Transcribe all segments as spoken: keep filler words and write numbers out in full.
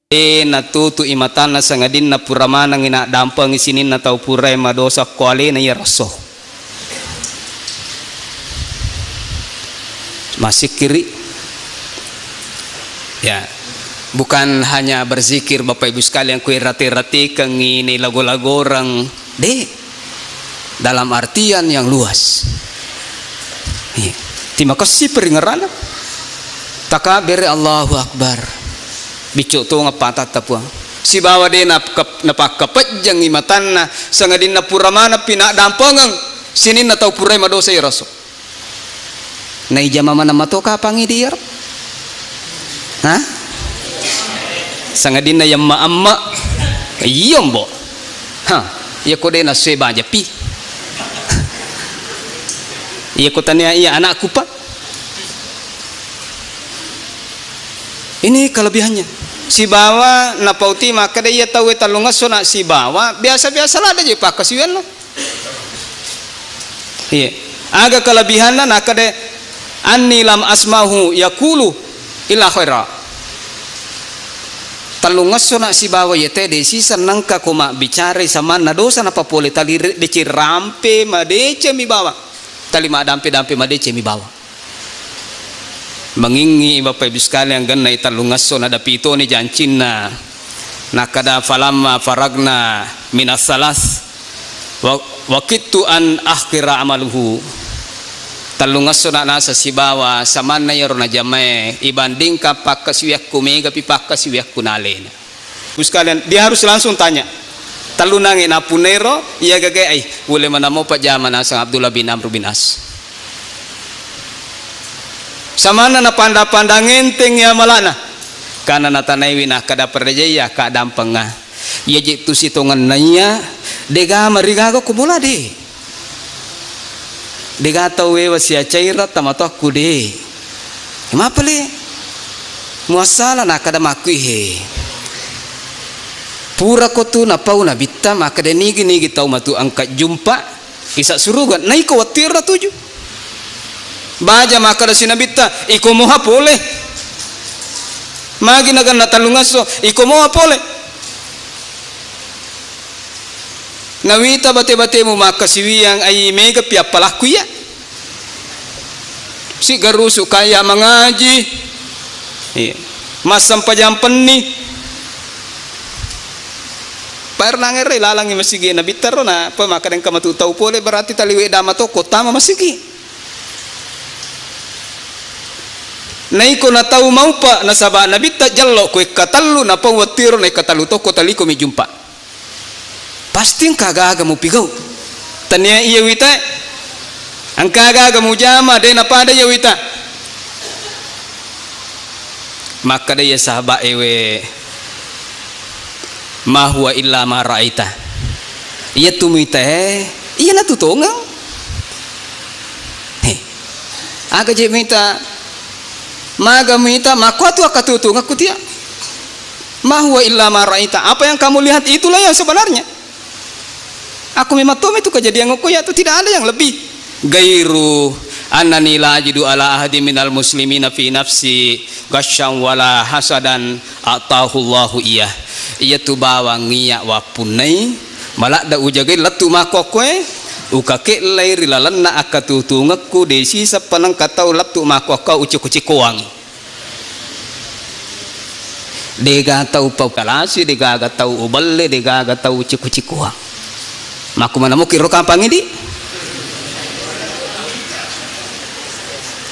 de natutu'i matanna sangadinna pura manengngi naddampengngi sininna tau purae madosa ko alena iya rosso. Massikkiri. Ya, bukan hanya berzikir, Bapak Ibu sekalian, kue rate-ratekengngi, ni lago-lagoreng. De. Dalam artian yang luas. Iya. Terima kasih peringeranna. Takabere Allahu Akbar. Bicco tongeng patatta Puang. Sibawa de napke-, napakkapejjengngi matanna, sangadinna pura maneppi naddampengeng sininna tau purae madosa iya rosso. Naijama maneng mato kapang idi iyaro? Ha? Sangadinna yamma-amma. Iya, Mbo. Ha, iya ko de nassue baja pi. Iya ko tania iya anakku pa. Ini kelebihannya. Sibawa napauti makkeda iya tauwe tellungesso na sibawa biasa-biasa ladde je pakkasiwianna. Iya. Aga kelebihanna? Nakkeda, "Anni lam asmahu yaqulu illa khaira." Tellungesso na sibawa iya te de siseng nengka ko mabbicarai samanna dosa napapole tali re-, deceng rampe madeceng mi bawang. Tali maddampe-dampe madeceng mi bawang. Mangingngi Bapak Ibu sekalian, gennai tellungesso nadapi toni jancinna. Nakkeda, "Falamma faragna minas salas wa-, wakittu an akhira amaluhu." Tellungesso na nasa sibawa samanna iyaro najamae ibandingkan pakkasiwiakku megapi pakkasiwiakku nalena. Ibu sekalian, dia harus langsung tanya. Tellunangnge napunnairo, iya gagae ai, ulle manammo pajama naseng Abdullah bin Amr bin As. Samanna napanda-pandang enteng iya malana. Karena natanaiwi nakkeda perjaya ka dampengnga. Iya je tu sitongenna iya, dega marigaga ko bola de. Dega tau wewa siacaira tamatoakku de. Mapale? Muassala nakkeda makkui he. Pura ko tu napau nabitta makkeda nigi-nigi tau matu engka jumpa isa suruga. Naiko wattirna tuju. Baja makkeda si nabitta, iko moha pole. Magi naganna tellungesso, iko moha pole. Nawita bate-batemu makkasiwiang ai mega pi appalakku iya. Siggarusu kaya mangaji. Iya. Massempajang penni. Paernangerre lalangi masigi nabitta ro na apa makkeda engka matu tau pole berarti taliwe dama to kota ma masigi. Naiko natau maupa nasaba nabitta jello ko ekka tellu napau wattiro na ekka tellu tokko taliko mi jumpa. Pasti engka aga-aga mupigau. Tania iya wita, engka aga-aga mujama, de napada iya wita. Makkeda iya sahabat ewe, "Ma huwa illa ma ra'aita." Iya tu muita e, iya natu tongeng. He. Aga je muita, maga muita, makkuatu akkatutungekku tia. Ma huwa illa ma ra'aita. Apa yang kamu lihat itulah yang sebenarnya. Aku memang tahu itu kejadian aku ya, itu tidak ada yang lebih. Gairu annani la ajidu ala ahadi minal muslimina fi nafsi ghasyan wala hasadan atahullahu iyah. Iyatu bawang iya wappunnai maladda ujagai lettu makkokkoe, ukake'lai ri lalenna akkatutungekku, de siseng panengka tau lettu makkokko uciko-cikoangi. Degaga tau pakalasi, degaga tau ubelle, degaga tau uciko-cikoang. Makkumanamo kiro kampang idi?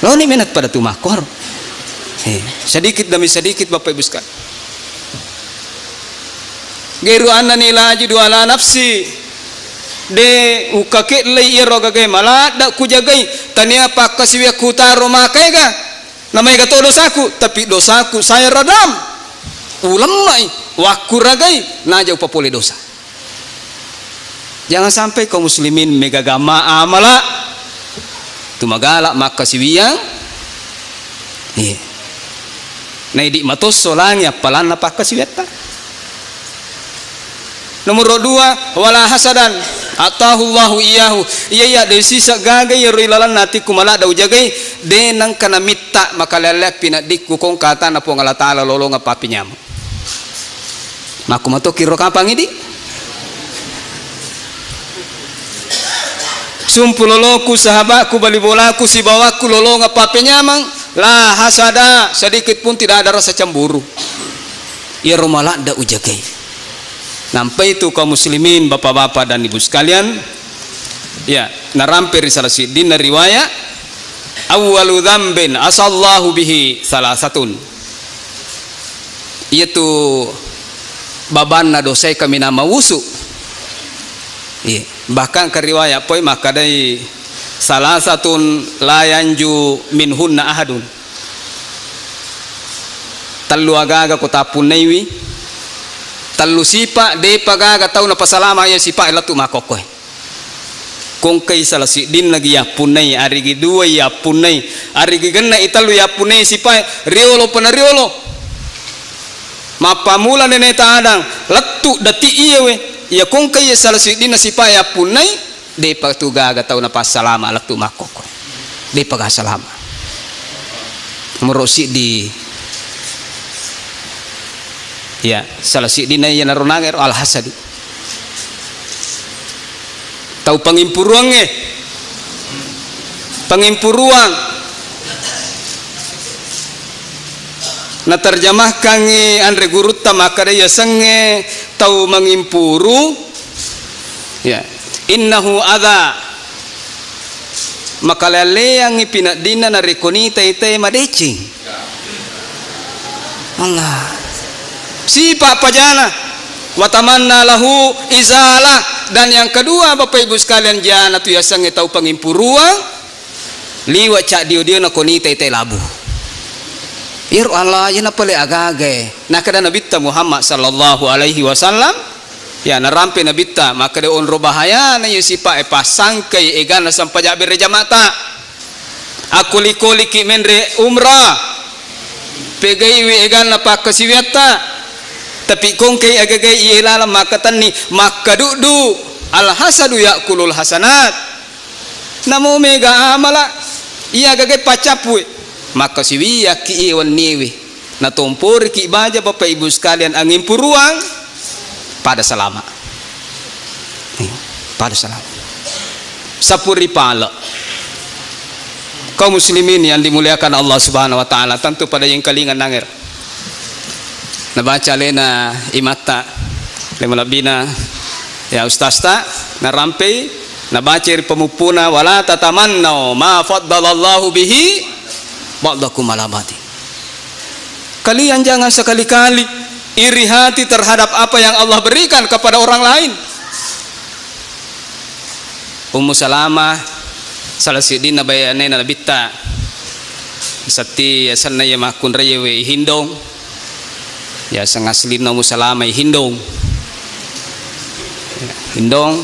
Loni menat pada tu makkoro. Eh, sedikit demi sedikit, Bapak Ibu sekalian. Gairu annani la ajidu ala nafsi. De ukake'lei iyaro gagae maladda kujagai, tania pakkasiwiakku taro makaega. Namaega to dosaku, tapi dosaku saya redam. Ulemmai, wakkuragai, naja upapole dosa. Jangan sampai kaum muslimin megaga ma amala, tu magala makkasiwiang. Iya. Naidi matosso langi appalanna pakkasiwiatta. Nomoro dua, wala hasadan atahullahu iyahu. Iya, iya, de sisa gaga iyaro ilalanna atikku maladda ujagai, de nengka namitta makalealleang pinaddikku kong katana Puang Allah Ta'ala lolonga pappinyameng. Makku matoki ro kapang idi. Sumpu loloku, sahabatku, bali bolaku, sibawakku lolonga papenyamang, la hasada, sedikit pun tidak ada rasa cemburu. Iyaro maladda ujagai. Nampai tu kaum muslimin, bapak-bapak dan ibu sekalian, ya, narampe ri salah siddinna riwaya, awwalu dzambin asallahu bihi salasatun. Iyatu babanna dosae kaminang mawusu. Iya. Bahkan ke riwaya poi makkadai, salasatun la yanju minhunna ahadun. Tellu agaga ko tappunnaiwi, tellu sipa, depa gaga tau napasalama iya sipa lettu makkokkoe. Kongkai salah siddinna gi yappunnai, arigi dua yappunnai, arigi genna i tellu yappunnai sipae, riolo pa na riolo. Mappamula Neneta Adang, lettu dati iyewe, iya kongkai iya salah siddinna sipae yappunnai, depa tu gaga tau napassalama lettu makkokko. Depa ga salama. Nomoro siddi, ya, salah siddinna iya naronangero al-hasadu. Tau pangimpuruangnge, pangimpuruang. Naterjemahkangngi anre gurutta makkeda yasengnge tau mangimpuru, ya, innahu adza, makalealleangngi pineddinna narekko nitai tauwe madeceng. Allah. Sipa pajana. Watamanna lahu izalah. Dan yang kedua, Bapak Ibu sekalian, jana tu yasengnge tau pangimpuruang, liwa caddio-dio na koni tete labu. Iyaro Allah, iyana pale agagae. Nakada Nabitta Muhammad sallallahu alaihi wasallam, ya, narampe Nabitta, makkeda onro bahayana iya sipa e pasangkai egana sampaja bere jamata. Akkoli-koliki menre umrah, pegaiwi eganna pakkasiwiatta, tapi kongkai agagai iye laleng makkatenni, makkaduddu, al-hasadu ya'kulul hasanat. Namo mega amala, iya agagai paccappue, makkasiwiakki iye wenniewe. Natomporiki baja, Bapak Ibu sekalian, anging puruang pada salama. Nih, pada salama. Sapuri pala. Kaum muslimin yang dimuliakan Allah Subhanahu wa Ta'ala, tentu pada yang kalingan nanger. Nabaca alena imatta, le malebbina, ya, ustazta, narampei, nabaca ri pamuppuna, wala tatamannau ma faddalallahu bihi ba'dakum ala ba'di. Kalian jangan sekali-kali iri hati terhadap apa yang Allah berikan kepada orang lain. Ummu Salamah, salah siddinna bayanena Nabitta. Satti yasenna iya makkunraiwe Hindong. Yaseng aslinna Ummu Salamah Hindong. Hindong,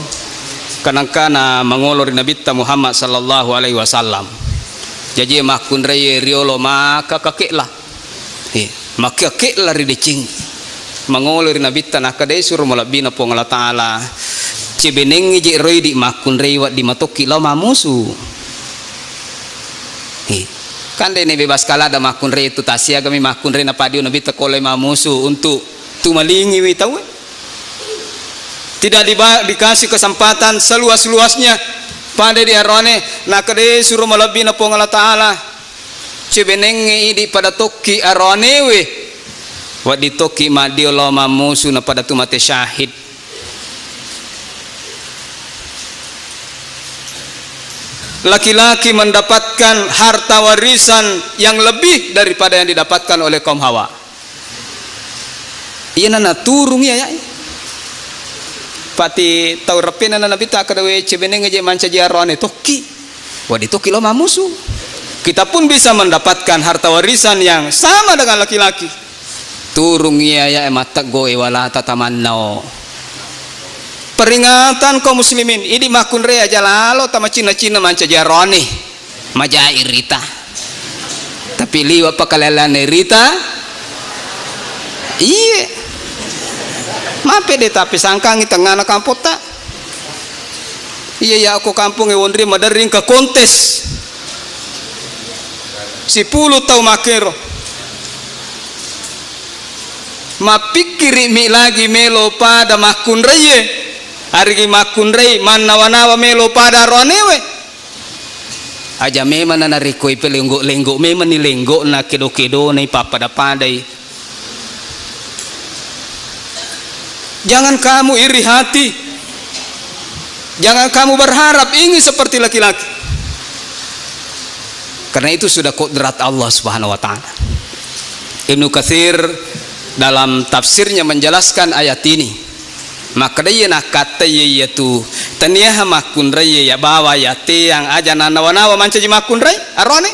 kanangkana mangolo ri Nabitta Muhammad sallallahu alaihi wasallam. Jaji makkunraiwe riolo maka kake'la. Eh, makkekke lari deceng. Mangolo ri Nabitta, nakkeda, "Eh, suro malebbina Puang Allah Ta'ala, cebenengngi je roi di makkunrei, waddi matokki lao mamusu." Eh, kan de ne bebas kala ada makkunrei tu, tasiagami makkunrei napadio Nabitta ko lao mamusu untuk tumalingiwi tauwe. Tidak diba-, dikasih kesempatan seluas-luasnya pada di arone, nakkeda, "Eh, suro malebbina Puang Allah Ta'ala." Cebenengnge idi pada tokki aroanewe, wedding tokki maddio lao mammusu napada tu mate syahid. Laki-laki mendapatkan harta warisan yang lebih daripada yang didapatkan oleh kaum Hawa. Iyana naturung iya, ya. Pati tau reppena na Nabitta, kada we cebeneng je mancaji aroane tokki. Wedding tokki lao mammusu. Kita pun bisa mendapatkan harta warisan yang sama dengan laki-laki. Turung iya, ya, matteggo e, wala tatamannau. Peringatan kaum muslimin, idi makkunrai aja lalo tamacinna-cinna mancaji aroane. Majai rita. Tapi liwa pakalelanna rita. Iye. Mape de tapi sangkangi tengana kampotta. Iya, ya, ko kampongnge wonri maderring ke kontes. Sipulu tau makero. Mappikkiri'mi lagi melo pada makkunraiye, arigi makkunrai mannawa-nawa melo pada aroanewe. Aja memang nanarekko ipelenggo-lenggo memang ni lenggo'na, kedo-kedona ipappada-padai. Jangan kamu iri hati. Jangan kamu berharap ingin seperti laki-laki. Karena itu sudah kodrat Allah Subhanahu wa Ta'ala. Ibnu Katsir dalam tafsirnya menjelaskan ayat ini. Makkeda iya nakkattai iya tu taniaha makkunrai iya bawa iya teang aja nanawa-nawa mancaji makkunrai aroane.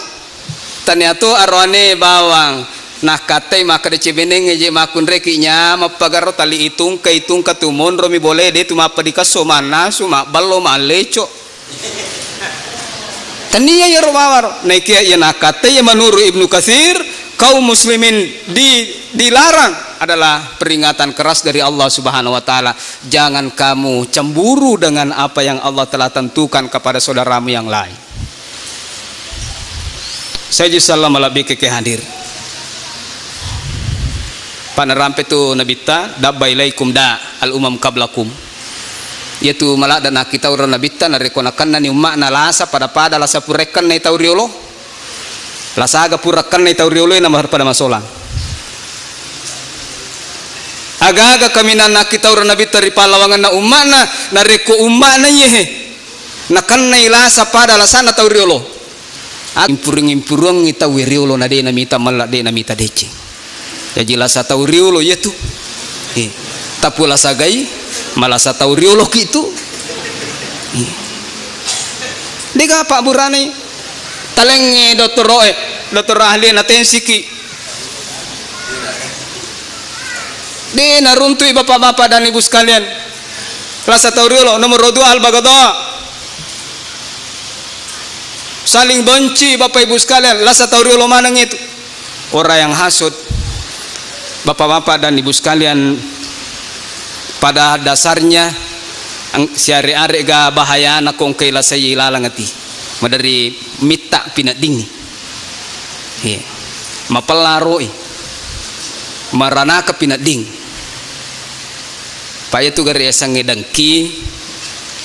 Taniato aroane bawang nakkattai makkeda cebenengnge je makkunraiki nyameng pagaro tali itungka, itungka tu monromi bole de tu mappadikesso mannasu, mabballo, malleco. Tania iyaro bawaro. Naikia iya nakkattai iya menurut Ibnu Katsir, kaum muslimin di-, dilarang adalah peringatan keras dari Allah Subhanahu wa Ta'ala. Jangan kamu cemburu dengan apa yang Allah telah tentukan kepada saudaramu yang lain. Saji sallam malebbi ke hadir. Panarampe tu nabitta, dabba ilaikum da al umam qablakum. Iyatu maladda nakkitaureng nabitta narekko nakennani umma'na lasa pada-pada lasa purekkennai tau riolo. Lasaga purekkennai tau riolo na pada masolang. Aga-aga kaminang nakkitaureng nabitta ri pallawangenna umma'na, narekko umma'na iyehe nakennai lasa pada lasanna tau riolo. Impurung-impuruangngi tau riolo na de namita mella, de namita deceng. Jaji lasa tau riolo iyatu. Eh, tappu lasa gai, malasa tau riolo ki tu. Eh. Dega pabburane talengnge dottoro, eh, dottoro ahli na tensiki. De naruntui bapak-bapak dan ibu sekalian. Lasa tau riolo nomor dua al-baghdha. Saling benci bapak ibu sekalian, lasa tau riolo maneng itu. Orang yang hasut, bapak-bapak dan ibu sekalian, pada dasarnya ang-, siare-are ga bahayana kongkai lasai ilalang ati. Madari mitta pineddingi. Iya. Mapellaroi. Maranaka pinedding. Pa iyatu gare yasengnge dengki,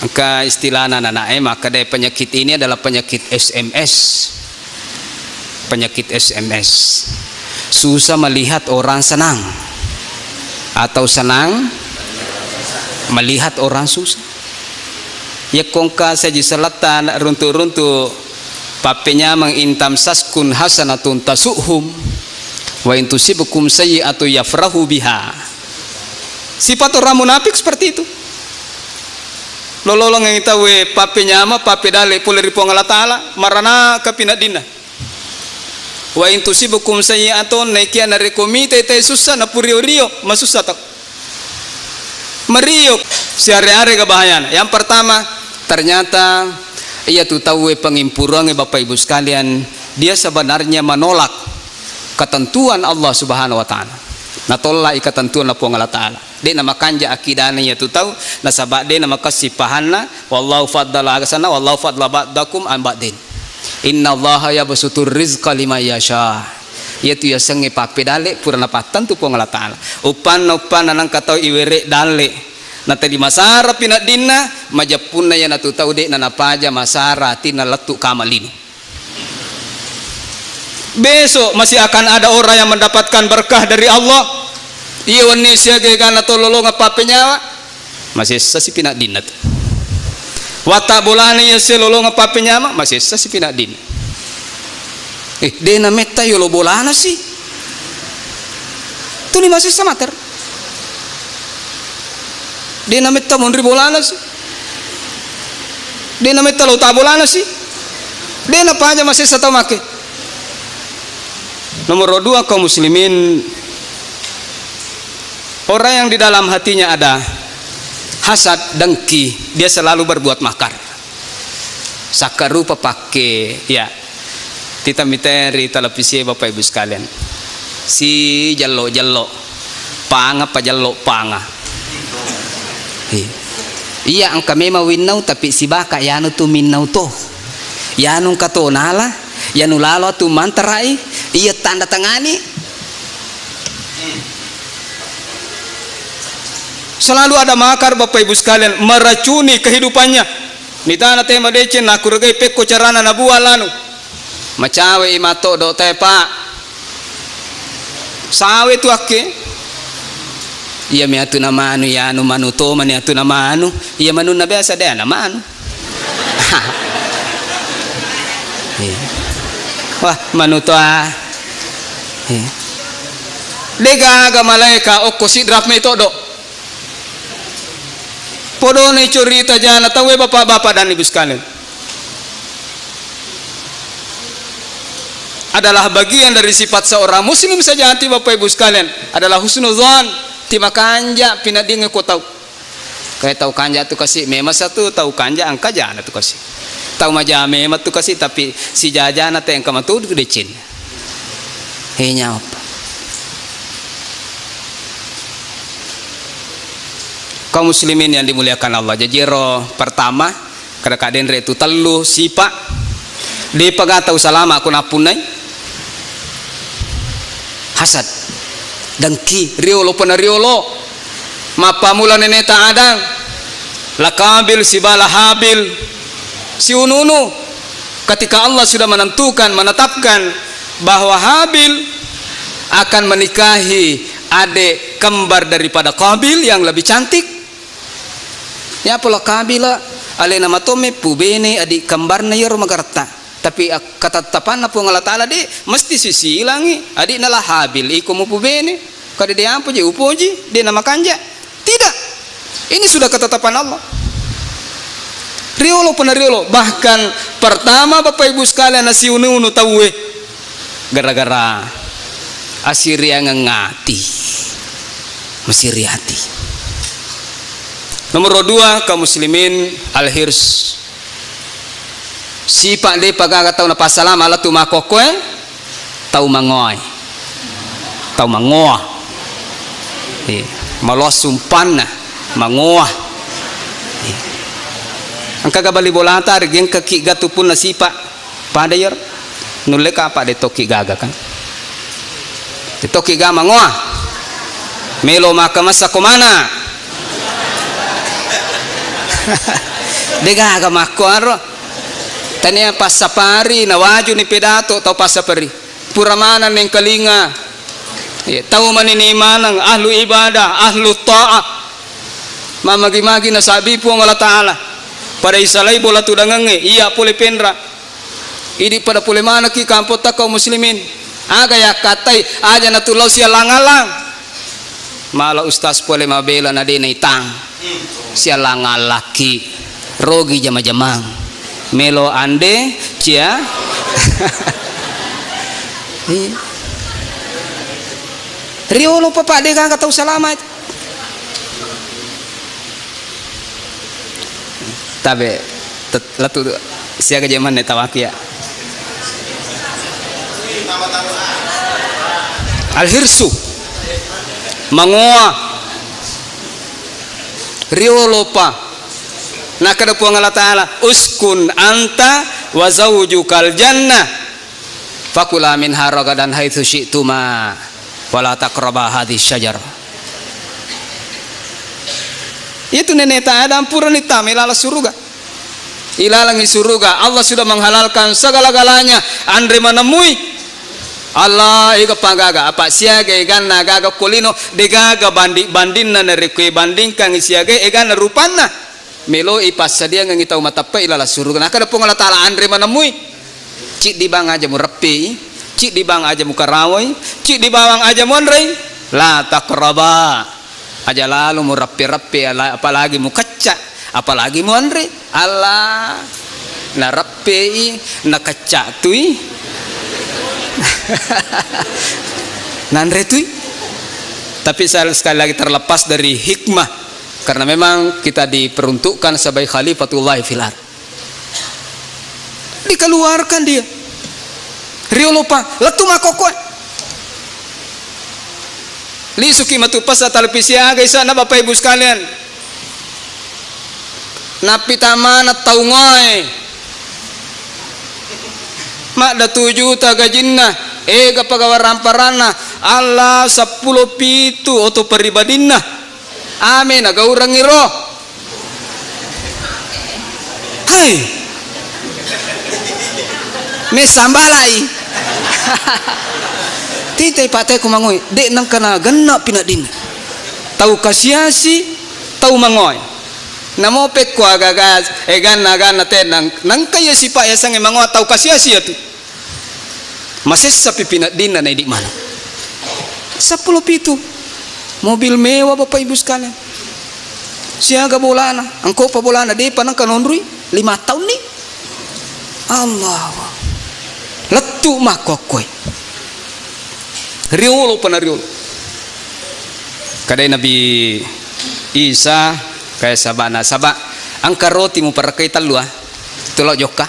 engka istilahna nanae makkeda penyakit ini adalah penyakit S M S. Penyakit S M S. Susah melihat orang senang atau senang melihat orang susah. Yakko engka saji seletta runtu-runtu pappenyameng, "In tamsaskun hasanatun tasu'hum, wa in tusibkum sayyi'atun yafrahu biha." Sifat orang munafik seperti itu. Lolongengngi tauwe pappenyama, pappedale pole ri Puang Allah Ta'ala, maranaka pineddinna. "Wa in tusibkum sayyi'atun," naikia narekko mitai tai sussa, napurio-rio, masussa tau. Mario, siare-are ga bahayana. Yang pertama, ternyata iyatu tauwe pangimpuruangnge, Bapak Ibu sekalian, dia sebenarnya menolak ketentuan Allah Subhanahu wa Ta'ala. Natollai ketentuanna Puang Allah Ta'ala. De namakanja akidana iyatu tau, nasaba de namakessing pahanna, wallahu faddala, aga asenna, wallahu faddala ba'dakum an ba'din. Innallaha yabsutur rizqa liman yasha. Iyatu yasengnge pappedale pura napattentu Puang Allah Ta'ala. Uppanna, uppanna nengka tau iwere dalle. Natali masara pineddinna, majeppunna iyanatu tau de'na napaja masara atinna lettu kama lino. Besok masih akan ada orang yang mendapatkan berkah dari Allah. Iya wenni siaga egana to lolongeng pappenyawa, masessa si pineddinna tu. Watta bolana iya sia lolongeng pappenyama, masessa si pineddinna. Eh, de nametta yolo bolana si. Tuli masessa mater. De nametta monri bolana si. De nametta lauta bolana si. De napaja masessa tau make. Nomor dua, kaum muslimin, orang yang di dalam hatinya ada hasad, dengki, dia selalu berbuat makar. Sakkarupa pakke, ya. Tita mite ri televisi, Bapak Ibu sekalian. Si jello-jello, panga pajello panga. Iya. Iya, engka memang winnau, tapi sibaka yanu tu minnau to. Yanu engka to nala, yanu lalo tu mantarai, iya tanda tangani. Selalu ada makar, Bapak Ibu sekalian, meracuni kehidupannya. Mitana te madeceng, nakkuregai pekko carana nabuang lanu. Macawe i matoddo te, Pak. Sawe tu akke. Iya mi atu namanu, ya anu manu to mani atu namanu. Iya manunna biasa de namanu. Iya. Wah, manu to ah. Iya. De gaga malaeka okko Sidrap metoddo. Podona icorita jana tauwe, Bapak-bapak dan Ibu sekalian. Adalah bagian dari sifat seorang muslim sejati, Bapak Ibu sekalian, adalah husnuzan, timakanja pinadinge ko tau. Kayak tau kanja tu kasi, memang satu tau kanja angka jana tu kasi. Tau maja memang tu kasi, tapi si jajana te engka matu deceng. He, nyapa? Kaum muslimin yang dimuliakan Allah, jaji ero pertama, kada kadenre tu tellu sipa. Depa ga tau salama ko nappunnai hasad, dengki, riolo pena riolo. Mappamula neneta Adang, la Qabil sibala Habil, siunu-unu. Ketika Allah sudah menentukan, menetapkan bahwa Habil akan menikahi adik kembar daripada Qabil yang lebih cantik, ya pola Qabil, alena matomme pubene adik kembarna yero magaretta. Tapi ak-, katattapanna Puang Allah Ta'ala de mesti sisilangi adikna la Habil iko mupubene. Kada de ampo je upoji, de namakanja. Tidak. Ini sudah ketetapan Allah. Riolo pena riolo. Bahkan pertama, Bapak Ibu sekalian, nasiunu-unu tauwe gara-gara asiriangeng ati. Masiri ati. Nomor dua, kaum muslimin, al-hirs. Sipa depa gaga tau napassalama lettu makkokkoe, tau mangoai. Tau mangoa. Eh, maloa sumpanna, mangoa. Eh. Engka ga bali bolata, regengka ki ga tupunna sipa. Pada iyaro. Nulle kapa de tokki gaga kan. De tokki ga mangoa. Melo maka masa ko mana. De gaga makko aro. Tania passapari nawajuni pedato tau passapari. Pura maneng nengkalinga. Iya, tau manini maneng, ahlu ibadah, ahlu ta'ah. Mamagi-magi nasabi Puang Allah Ta'ala. Pada isalai bola tudangengnge, iya pole penra. Idi pada pole manekki kampotta kaum muslimin. Aga yakkatai, aja natullau sialang-alang. Mala ustaz pole mabela na de naitang. Sialang-alangki. Rogi jama-jamang. Melo ande, cia. Iya. Riolo papa de gaga tau salama. Tabe, tet-, latu siaga jamanne tawaki ya. Al-hirsu. Mangoa. Riolopa. Nakkeda Puang Allah Ta'ala, "Uskun anta wa zaujukal jannah. Fakula minha ragadan haitsu syi'tuma. Wala taqraba hadhihi syajarah." Itu neneta Adam purani tama ilalang suruga. Ilalangi suruga, Allah sudah menghalalkan segala-galanya. Anre manemui. Allah, ega pagaga, apa siaga eganna gaga kolino, degaga bandi-, bandinna narekko ibandingkangi siaga eganna rupanna. Meloi passadiangengi tau mateppe'i lalang suruga. Nakkeda Puang Allah Ta'ala, anre manemui. Ciddi bang aja mureppei, ciddi bang aja mukarawai, ciddi bawang aja muanrei. La taqraba. Aja lalo mureppe-reppe, ala-, apalagi mukecca, apalagi muanre. Allah, nareppei, nakecca tui. Nanre tui. Tapi sel-, sekali lagi terlepas dari hikmah, karena memang kita diperuntukkan sebagai khalifatullah fil ard. Dikeluarkan dia. Riolopa, lettu makkokkoe. Lisuki matu pasa televisi aga isana Bapak Ibu sekalian. Nappita maneng tau ngoe. Madda tu juta gajinna, ega pagawa ramparanna, Allah seppulo pitu oto peribadinna. Ame nagaurengngi ro. Hai. Messambalai. Titai Pak Teko mangoe, de' nengka nagenna pineddinna. Tau kasiasi, tau mangoe. Namo pekko agaga, eganna, aganna tenang. Nengka iya sipa yasengnge mangoa tau kasiasi iyatu. Masessa pi pineddinna na idi' maneng. Seppulo pitu. Mobil mewah, Bapak Ibu sekalian. Siaga bolana, engkopa bolana, depa nengka nonroi, lima taunni. Allah. Lettu makkuakkuai. Riolo pa na riolo. Kadai Nabi Isa, kaya sabana, saba engka roti muparakkai tellu, ah. Tolo jokka.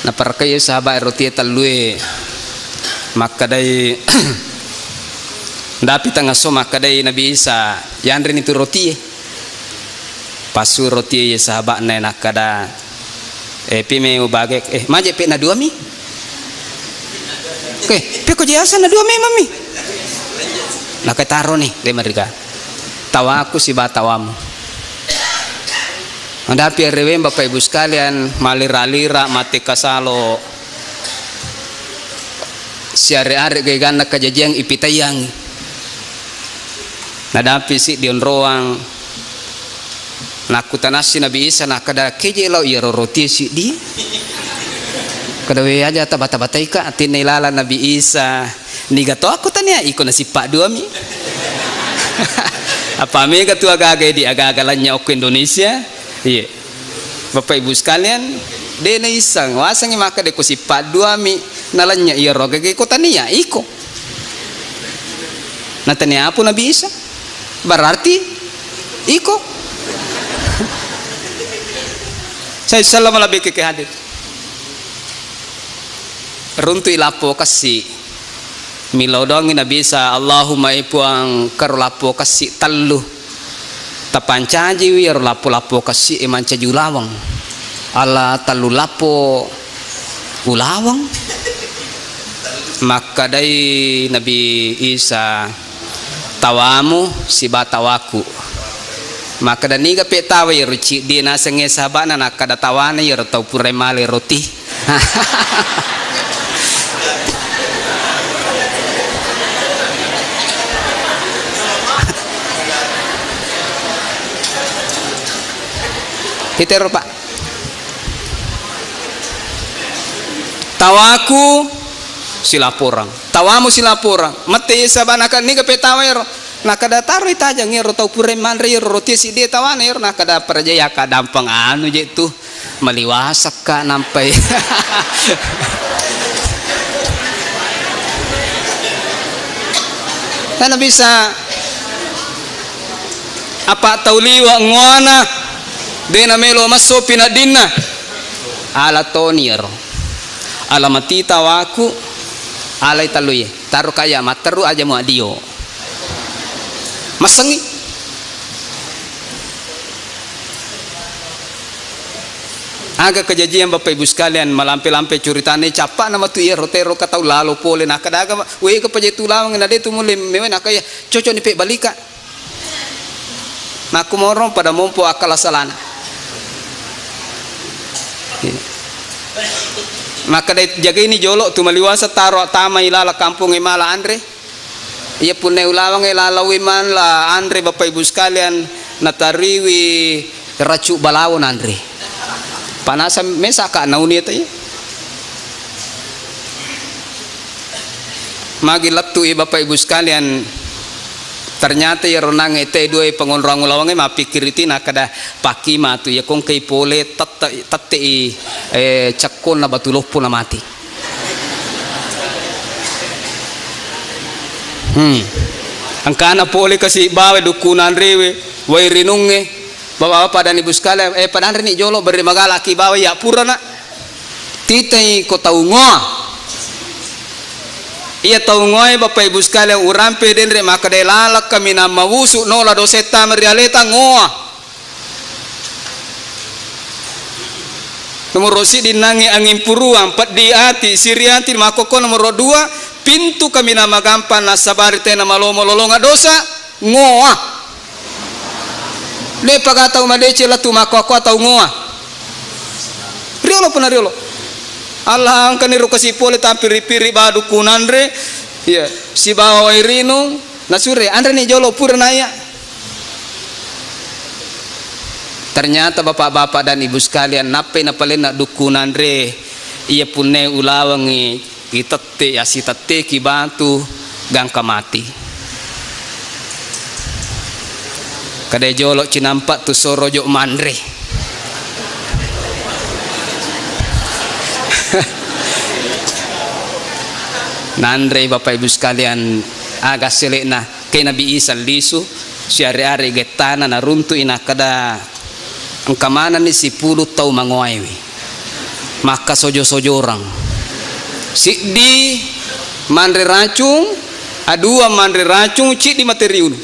Naparakkai sahabat rotie tellue, makkedai, dapi tengngesso, makkedai Nabi Isa, "Yanreni tu rotie." Passu rotie sahabatna, nakkeda, "Eh, pi me ubage, eh, maje pe na dua mi?" "Oke, pekko je asa na dua memang mi?" Nakataroni, de mariga. "Tawaku siba tawamu." Madapi areweng, Bapak Ibu sekalian, malira-lira, mate kasalo, siare-are geganna kajajiang ipitaiangi. Nadapi siddi onroang, nakkutanassi Nabi Isa, nakkeda, "Keje lao iyaro rotie siddi?" Kada we aja tabata-bataika, atinna ilalang Nabi Isa. Niga to aku tania iko nasippa dua mi. Apa mega tu agaga di agaga lanya okko Indonesia? Iya. Bapak Ibu sekalian, de naisseng, wasengngi maka de ko sippa dua mi, nalanya iya roga ge ko tania iko. Natania apa Nabi Isa? Berarti iko. Saya sallama lebih ke hadir. Runtui lappo kessi. Millau doangngi Nabi Isa, "Allahumma, e Puang, karo lappo kessi tellu. Tapancajiwi ero lappo-lappo kessi e mancaji ulaweng. Ala tellu lappo ulaweng." Makkedai Nabi Isa, "Tawamu siba tawaku." Makkeda, "Niga pe tawa ero ciddi nasengnge sahabana?" Nakkeda, "Tawana ero tau pura male roti." Itero, Pak. Tawaku silaporang. Tawamu silaporang. Mette sahabana, "Niga pe tawa ero?" Nakkeda, "Taroi tajang ero tau pura manre ero roti siddi tawana ero." Nakkeda, "Parajai akka dampeng anu je tu." Maliwasakka nampai. Nana bisa apa tau liwa ngoana, de namelo masso pinaddinna. Ala toni ero. Ala mati tawaku, alai talluye. Taro kaya matteru aja muadio. Massengi. Aga kejajian Bapak Ibu sekalian, malampe-lampe curitane, cappa nama tu iyaro tero ka tau lalo pole, nakkeda aga, "Wega paja tu lawang, na de tu mulle mewe," nakkeda, "Cocok ni pe balika." Nakku morong pada mompo akkala salana. Makkeda, "Jagaini jolo tu maliwasa taro tama ilala kampung e mala anre." Iya punna ulawangnge lalaui man la anre Bapak Ibu sekalian, natariwi racuk balawo nanre. Panasa mesaka nauni eta iya. Magi lettu i Bapak Ibu sekalian, ternyata iyaro nangnge te dua pengonrong ulawangnge mappikkiriti nakkeda pakki matu iya kongkei pole tette, tette i, eh, cekkonna batu loppo na mati. Hmm. Engkana pole kasi bawa dukku nanrewe, wai rinungnge, bawa padani buskale, eh, padanreni jolo berri magala ki bawa ya purana. Titai ko tau ngoa. Iya tau ngoae Bapak Ibu sekalian urampe denre maka de lalakka minang mawusu nola dosetta merialeta ngoa. Nomoro siddi nangnge anging puruang, peddi ati, siri ati, makkokko. Nomoro dua, pintu kaminang magampang nassabari tena malomo lolonga dosa, ngoa. De'pa ga tau madeceng lettu makkoa-koa tau ngoa. Riolo puna riolo. Allah engkani ro kasi pole tampiri-piri badu kunanre. Iya, sibawa wae rinung, nasure, anreni jolo pura naiya. Ternyata bapak-bapak dan ibu sekalian, nappai napalenna dukkunanre, iya punne ulawengngi itette, asitetteki batu, gangka mati. Kada jolo cinampa tu sorojo manre. Nanrei bapak ibu sekalian, aga sele'na. Ke Nabi Isa lisu, siare-are gettana naruntu'i nakkeda, engka manenni sipulung tau mangoaewe. Makkasojo-sojorang. Siddi manre racung, adua manre racung, ciddi mate riunu.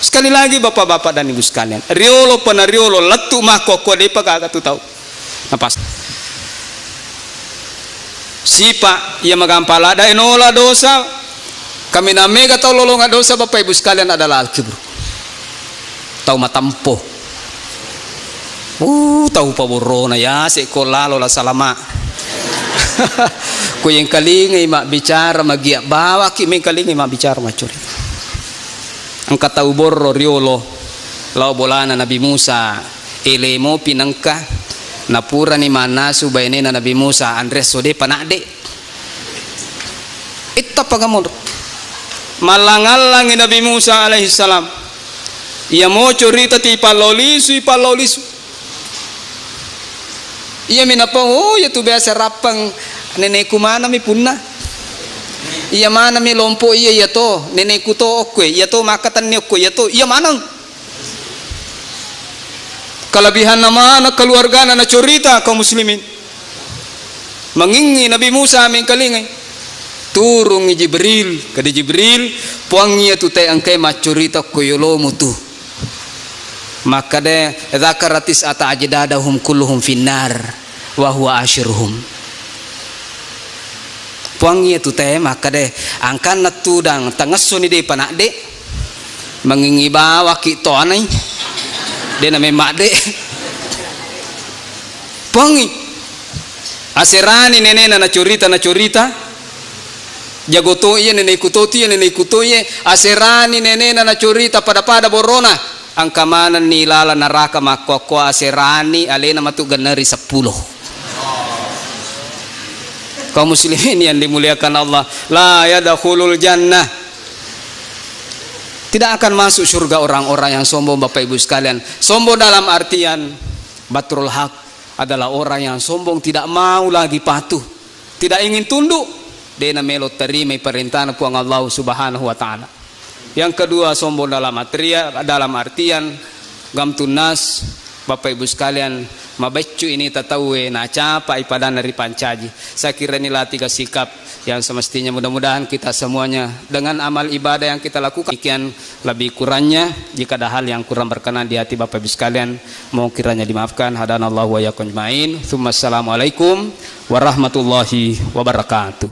Sekali lagi bapak-bapak dan ibu sekalian, riolo pena riolo lettu makkoa-koa de'pa gaga tu tau. Napas. Sipa iya magampa ladda enola dosa, kaminang mega tau lolonga dosa, bapak ibu sekalian, adalah al-kibru. Tau matampo. Uh, tau paborrona ya, sekko lalo la salama. Ku yengkalingai mabbicara, magia bawaki mengkalingai mabbicara maccurita. Engka tau borro riolo lao bolana Nabi Musa. Ele mopi nengka, napurani mannasu bainena Nabi Musa, anre esso de'pa nadde. Ittappa monro. Mallang-allangi Nabi Musa alaihissalam. Iya mo corita ti pallao lisu, ipallao lisu. Iya mi napau, oh, iya tu biasa rappang nenekku manami punna. Iya manami lompo iya, iya to, nenekku to okkoe, iya to makkatenni okkoe, iya to, iya maneng. Kelebihanna maneng keluargana nacorita kaum muslimin. Mangingngi Nabi Musa mengkalingai. Turungi Jibril, kade Jibril, puangngi iya tu te engkai maccorita ko yolomu tu. Makkada, "Dzakara tis'ata ajdadahum kulluhum finnar, wa huwa ashiruhum." Puang iya tu te makkada, angkanna tudang tangessoni de panadde, mangingi bawaki toanai, de na memmadde. Puangi, aserani nenena nacurita, nacurita, jago to iya nenekku to, tu iya nenekku to iya, aserani nenena nacurita pada-pada borona. Engka manenni laleng naraka makkoa-koa aserani alena matu genneri seppulo. Kaum muslimin yang dimuliakan Allah, la yadkhulul jannah. Tidak akan masuk surga orang-orang yang sombong, Bapak Ibu sekalian. Sombong dalam artian batrul haq adalah orang yang sombong, tidak mau lagi patuh, tidak ingin tunduk, de na melo tarimai perintahna Puang Allah Subhanahu wa Ta'ala. Yang kedua, sombong dalam artia-, dalam artian gamtunnas, Bapak Ibu sekalian, mabeccu ini tataue nacapai padanna ripancaji. Saya kira inilah tiga sikap yang semestinya, mudah-mudahan kita semuanya dengan amal ibadah yang kita lakukan, demikian lebih kurangnya, jika ada hal yang kurang berkenan di hati Bapak Ibu sekalian, mohon kiranya dimaafkan. Hadanallahu wa iyyakum ajmain. Tsumma assalamualaikum warahmatullahi wabarakatuh.